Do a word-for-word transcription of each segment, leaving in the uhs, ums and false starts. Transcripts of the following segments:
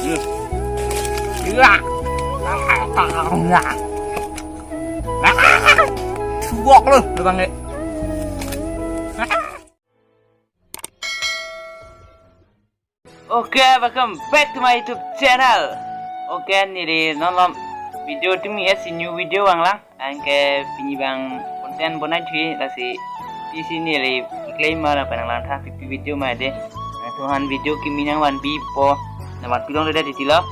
Iya. Suwok lo, lo bang, eh. Okay, welcome back to my YouTube channel. Okay, neli non malom video tumi isi new video vanglang. Anke pini bang content bonai thui, lasi pisi neli claim ma lapen nanglang tha pipi video ma de. Nangtumphan video kimi nangvanpipo, nangvanpi longledet titi lo.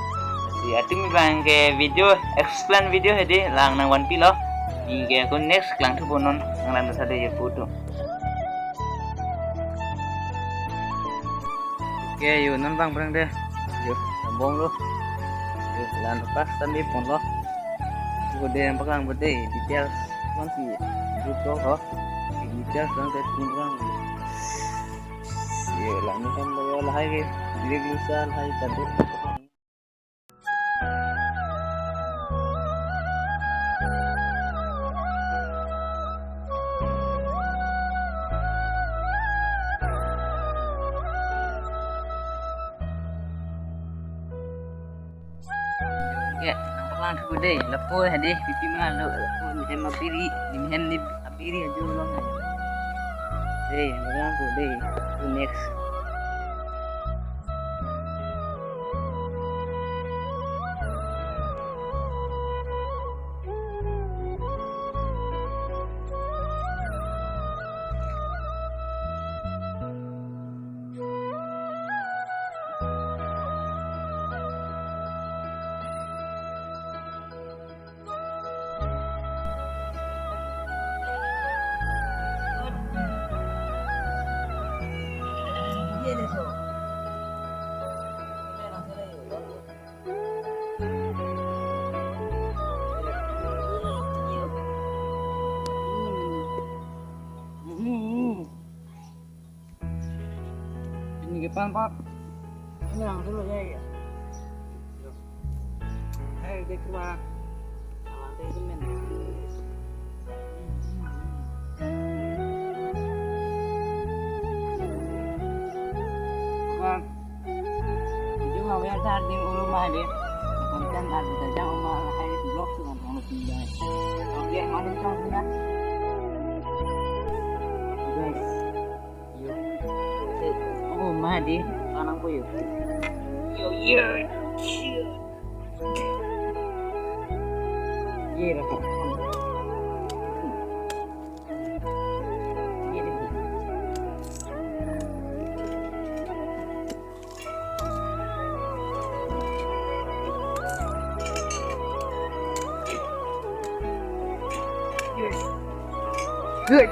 Lasi atumi bang ke video explain video hedi lang nangvanpi lo. Anke ako next klang thupo non, nanglang tha de ye putu. Okay, yo non bang brang de. Yo, sambong lo. Yo, lan pas sambil pon lo. Yo, de yang pegang bede details. Kan si grup to ho. Details kan ke pun brang. Yo, lang ni kan lo yo lahai ke. Diri lusa lahai tadi. Ya, nangpaklang thupo de, lapu hadi, pipi ma lo, lapu ni hem abiri, ni hem ni abiri ajo lo. De, nangpaklang thupo de, to next. Ini ke pan, Pak. Ini langsung aja ya. Hai, dia keluar. Nah, nanti itu, men. Bang. Video mau ya, tar ding ulu mah deh. Konten tar bisa jang uma hai vlog tuh kan, kalau pindah. Oke, malam tuh, ya. Guys. Yo. Oh, mah di, kanang ko yo. Yo, yo. Ye ra. Ye de. Good.